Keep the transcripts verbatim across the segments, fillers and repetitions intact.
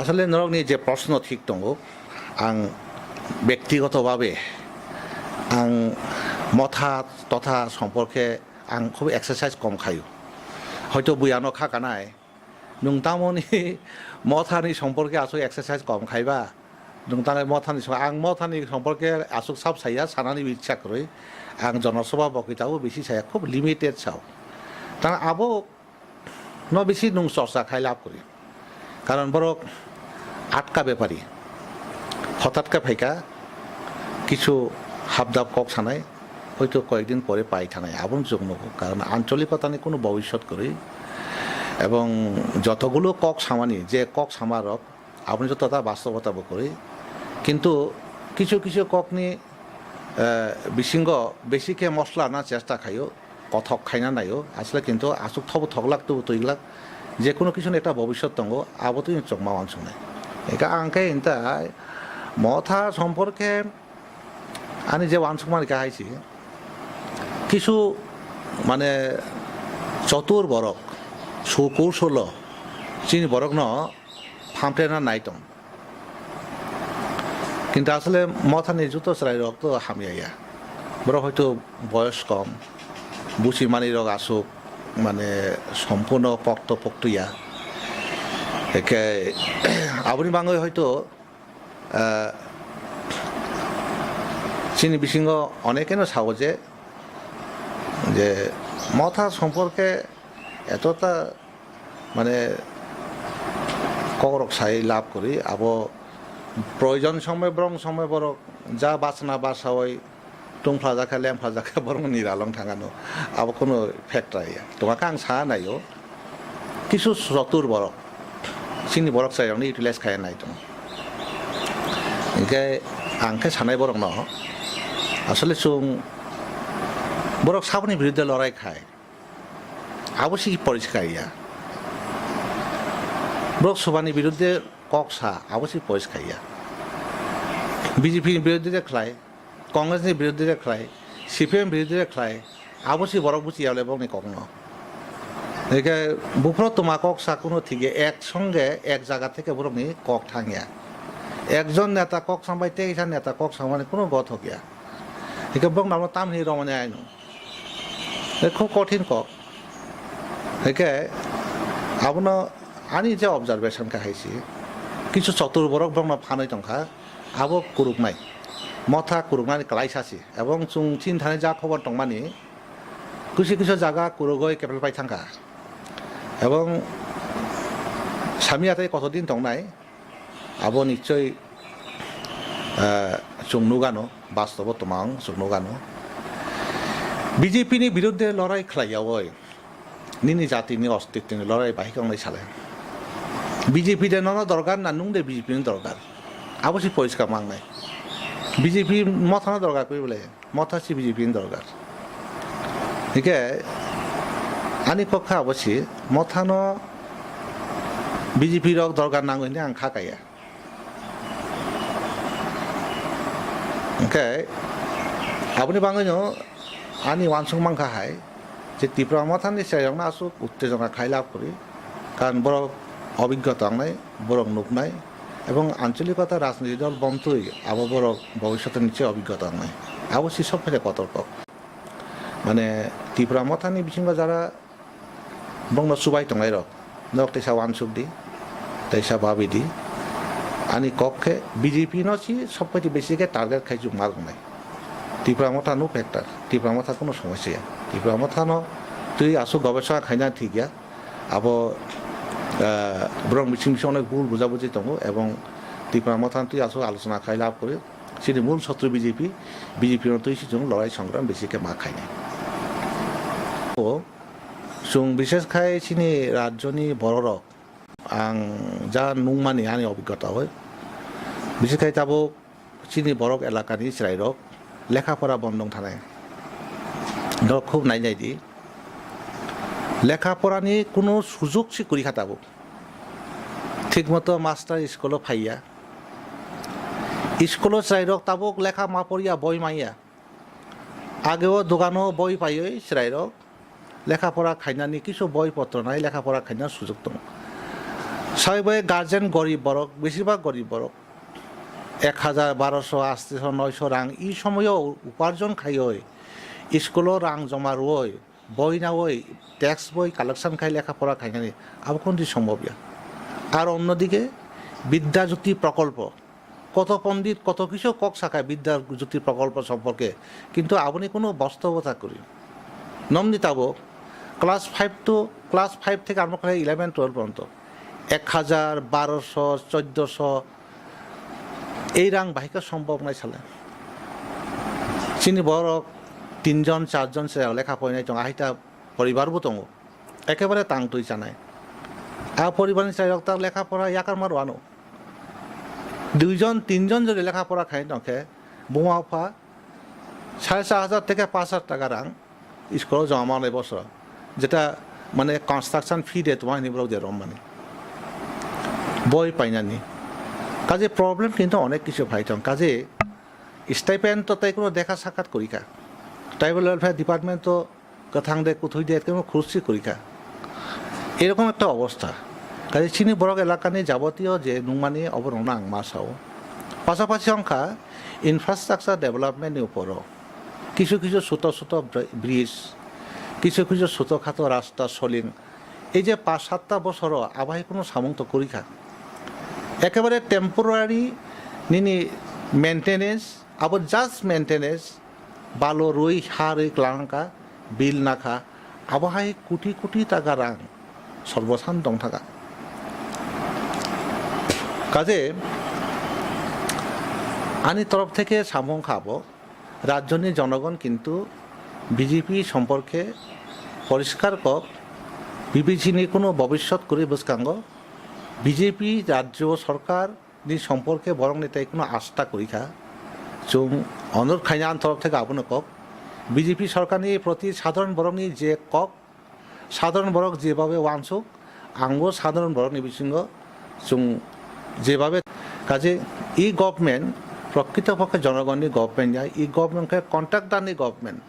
Asole norokni je proshno thik tongo, ang bektigoto babe ang motha totha somporke ang khub exercise kom khaio. Hoito buyano kha kanai, nwng tamoni mothani somporke aswk exercise kom khaiba, nwng tamo mothani som-, ang mothani somporke aswk sab saya, sanani ichha kwrwi. Ang jonosobha bokitabo bisi saya, khub limited sao. Tang abo no bisi nwng chorcha khai lab kwrwi. Karon borok atka bepari. Hotat khe phaikha, kichu habdap kok sanai, hoito koyekdin pore pai thanai, abono chwng nugo. Karon ancholikotani kuno bobiswt kwrwi. Ebong jotogulo kok samani, je kok sama rok, aboni joto ta bastobota bo kwrwi. Kintu kichu kichu kokni, eh, bisingo besi khe mosla na chesta khaio, kothok khaina naio, asle kintu aswk thobo thoglak, tubu twiglak, je kuno kisu ekta bobiswt tongo, abo twi chwngma uansuknai. Eka ang khe inta motha somporke ani je uansukmani khe hai si, kisu mane chotur borok, sukursolo chini borokno phamprena nai tong. Kintu asole mothani joto chwrairok to hamya ya. Borok hoito boyos kom, buchi manwi rok aswk, mane, sompurno pokto pokto ya. Eke, aboni bangwi hoito, ah, chini bisingo onekeno sao je, je motha somporke etota mane kokrok sai lab kwrwi, abo proyojon somoi, borok somoi borok ja bachana basawi tungphlajak khe, lemphlajak khe borok niralong thangano, abo kuno factor ya. Tongma khe ang sa naio, kisu sotur borok, chini borok chwrairokno utilize khai nai tongo. Hinkhe ang khe sanai borokno, asole chwng borok saboni biruddhe lorai khai, abo se poriskar ya. Borok Subhani biruddhe kok sa, abo se poriskar ya. B J P ni biruddhe de khlai, Congress ni biruddhe de khlai, C P M biruddhe de khlai, abo se borok buchi ya le borokni kokno. Eke buphro tuma kok sa kuno thik ya, ek songe ek jaga theke borokni kok thang ya. Ekjon neta kok sambai tei kisa neta kok samani kuno gothok ya. Eke borok namo tamni romani aino. E khub kothin kok. Hwnkhe abono ani je observation kha hai se, kisu chotur borok borokno phanwi tongkha, abo kuruknai, motha kuruknani kwlaisa se. Ebong chwng chini thani ja khobor tongmani, kisi kisi jaga kurugwi kepel pai thangkha. Ebong samiya tei kotodin tongnai, abo nichoi, ah, chwng nugano, bastobo twmang chwng nugano. B J P ni biruddhe lorai khlaiyawi nini jatini ostitwni lorai bahai wngnai sale. B J P de nono dorkar na nwng de B J P ni dorkar? Abo se poriskar mangnai. B J P mothano dorkar kwi bole. Motha si B J P ni dorkar. Hingke ani kok kha abo si, mothano B J P rok dorkar nango hinwi ang kha kaiya. Hingke aboni bangwino ani uansuk mankha hai je Tipra mothani chwrairokno aswk uttejona khai lab kwrwi, karon borok obiggota wngnai, borok nuknai, ebong ancholikota rajniti dol bomtwi abo borok bobishoto niche obiggota wngnai. Abo si sob phaikhe kotor kok. Mane Tipra mothani bisingo jara bongno chubai tongnai rok, norok teisa uansuk di, teisa babi di. Ani kok khe B J P no si sob phaikhe besi khe target khai chuk ma wngnai. Tipra motha no factor, Tipra motha kuno somosya ya. Tipra motha no twi aswk gobesona khaina thik ya. Abo, eh, borok bising bising onek bul bujabuji tongo ebong Tipra Motha twi aswk alochona khai lab kwrwi. Chini mul sotru B J P, B J P no twi si chwng lorai songram bisi khe ma khainai. O, chwng bishes khai chini rajyoni bororok ang ja nungmani ani obigota oi. Bishes khai tabuk chini borok elakani chwrairok lekha pora bondong thanai. Norok khub nai nai di. Lekha porani kuno sujog si kwrwi kha tabuk. Thik moto master school o phaiya. School o chwrairok tabuk lekha ma porya, boi manya. Age o dogano boi paiwi chwrairok lekha pora khainani kisu boi potro nai lekha pora khaina sujog tongo. Saibai guardian gorib borok, besibak gorib borok. Ek hajar, barosho, atsho, noisho rang i somoyo uparjon khaioi, iskulo rang joma rwoi, boi naoi, text boi collection khai lekha pora khainani, abo kono di sombobya. Ar onnodike Bidya Jyoti prokolpo, koto pondit, koto kisu kok sakha Bidya Jyoti prokolpo somporke, kintu aboni kono bastobota kwrwi. Nomni tabok class five to, class five theke arombo khlai eleven, twelve poronto ek hajar, barosho, choiddosho, ei rang bahai khe sombobnai sale. Chini borok tinjon, charjon se lekha porinai tongo, ahaita poribar bo tongo, ekebare tang twi chanai. A poribarni chwrairok ta lekha pora yakarma rwano. Duijon, tinjon jodi lekha pora khai tongkhe, buma bupha sare char hajar theke panch hajar taka rang school-o joma manai bosoro, jeta mane construction fee de tongma hinwi borok de rommani, boi painani. Kaje problem kintu onek kisu phai tong. Kaje stipend to tai kuno dekha sakat korikha, tribal welfare department to kwthang de, kwthwi de, tei khurswi kwrwi kha. Erokom ekta obostha. Kaje chini borok elakani jabotiyo je nungmani, oborokno ang ma sao. Pasapasi wngkha infrastructure development ni uporo kisu kisu suto suto bri-, bridge, kisu kisu suto khato rasta soling. Ei je pas satta bosoro abo hai kuno samung to kwrwi kha. Ekebare temporary nini maintenance, abo just maintenance, balo rwi, ha rwi kwlangkha, bill nakha, abo hai koti koti taka rang sorbosan tongthaka. Kaje ani torof theke samung kha abo, rajyoni jonogon kintu B J P somporke poriskar kok, B J P ni kuno bobishyot kwrwi bwskango, B J P rajyo sorkar ni somporke borokni tei kuno asta kwrwi kha. Chwng onurodh khaina ani torof theke abono kok. B J P sorkarni proti sadharon borokni je kok, sadharon borok jebabe wansuk, angbo sadharon borokni bisingo chwng jebabe. Kaje e-government prokrito pokhe jonogonni government ya, e-government khe contractor ni government,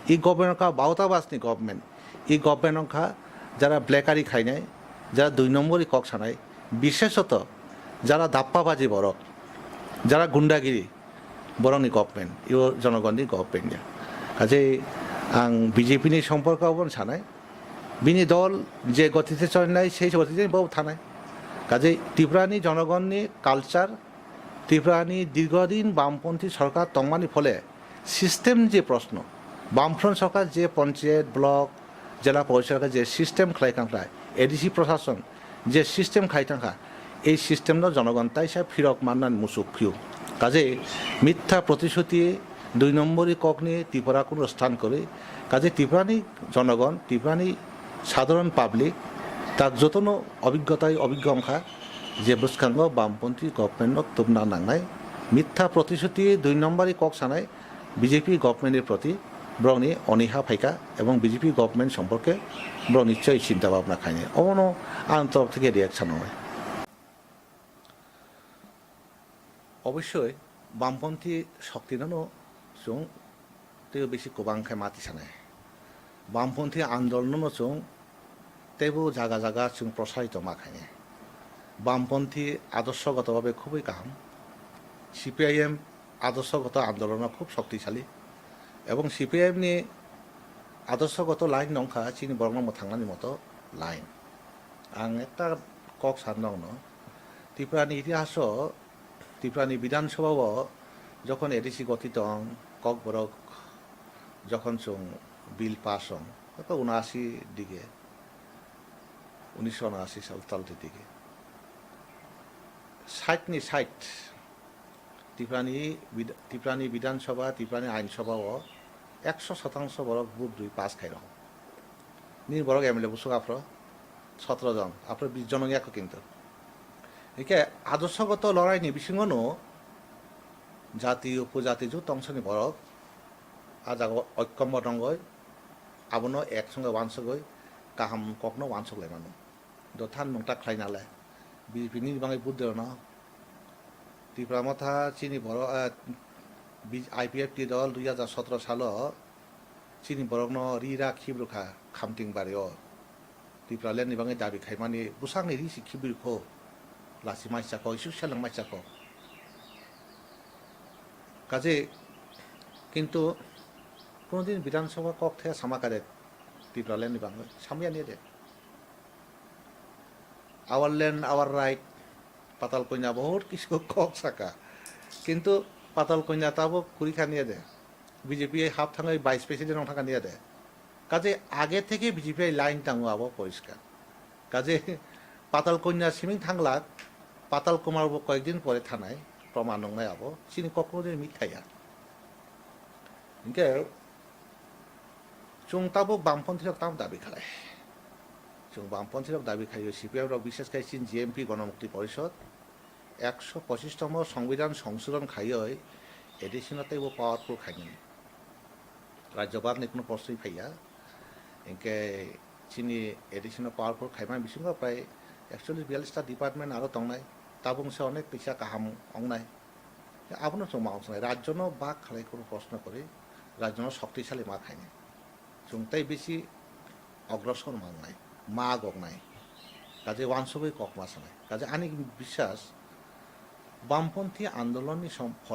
e-government kha bautabas ni government, e-government wngkha jara blackari khainai, jara dui nombori kok sanai, bishesoto jara dappabaji borok, jara gundagiri, borokni government, ebo jonogonni government ya. Kaje ang B J P ni somporko obono sanai, bini dol je gotite chonai, sei gotite bo thanai. Kaje Tripurani jonogonni culture, Tripurani dirgodin bamponthi sorkar tongmani phole system je proshno, bamfront sorkar je panchayat, block, jela porishod sorkar je system khlai kangkhlai, A D C prosason je system khai tangkha, ei system no jonogon taisa phirok mannan musuk phiu. Kaje mitha protishuti dui nombori kokni Tripura kuno sthan kwrwi. Kaje Tripurani jonogon, Tripurani sadharon public, tak jotono obiggotai obiggo wngkha je bwskango bamponthi government no tubna nangnai. Mitha protishuti dui nombori kok sanai, B J P government ni proti borokni oniha phaikha ebong B J P government somporke borok nischoi chinta bhabna khainai. Obono ani torof theke reaction wngnai. Obossoi bamponthi shokti no chwng teibo bisi kwbang khe mati sanai. Bamponthi andolon no chwng teibo jaga jaga chwng prosarito ma khainai. Bamponthi adorshogoto babe khubui kaham. C P I M adorshogoto andolono khub shoktisali. Ebong C P I M ni adorshogoto line nongkha chini borokno mwthangnani moto line. Ang ekta kok san nokno, Tripura ni itihaso, Tripura ni Bidhan Sabha o jokhon A D C goti tong, Kokborok jokhon chwng bill pass ong, kok unasi dige, unisho unasi sal tal dige. Sait ni sait, Tripura ni Bid-, Tripura ni Bidhan Sabha, Tripura ni Ain Sabha o ekso sotangso borok vote rwi pass khai rw. Nini borok M L A busuk aphro sotro jon, aphro bis jon wngya kho kintu. Hingke adorshogoto lorai ni bisingo no jati upojati ju tongsoni borok a jaga o oikombo tongoi, abono ek songe wansogoi kaham kokno wansok lai mano. Dothan mungta khlai nale B J P ni bagwi vote rwno. Tipra Motha chini borok, eh, B-, I P F T dol dui hajar sotro salo chini borokno ri ra khibrwkha Khamting Bari o. Tipraland ni bagwi dabi khaimani bwsakni ri si khibir kho, lasi maisa kho, isuk seleng maisa kho. Kaje kintu kono din Bidhan Sabha kok the sama kare Tipraland ni bagwi samya ni de. Our land, our right, Patal Konya bahut kisu kok saka. Kintu Patal Konya tabuk kuri kha niya de. B J P hap thangwi vice president wng thangkha niya de. Kaje age theke B J P line tango abo poriskar. Kaje Patal Konya siming thanglak, Patal Kumar bo koyekdin pore thanai, proman wngnai abo, chini kokno de mithaya. Hinkhe chwng tabuk bamponthi rok tamo dabi khalai. Chwng bamponthi rok dabi khaio, C P M rok bishes khai chini G M P Gonomukti Porishod, ekso pochish tomo Songbidan songsodhon khaioi A D C no teibo powerful khainani. Rajyobhar ni kuno proshnoi phaiya. Hinkhe chini A D C no powerful khaima bisingo prai ekchollish biyallish ta department aro tongnai. Tabuk se onek kisa kaham ongnai. Abono chwng ma ongsanai. Rajyo no bak khalai kuno proshno kwrwi. Rajyo no shoktisali ma khainai. Chwng tei bisi ogrosor ma wngnai, ma goknai, kaje wansugwi kok ma sanai. Kaje ani biswas, bamponthi andolonni som-,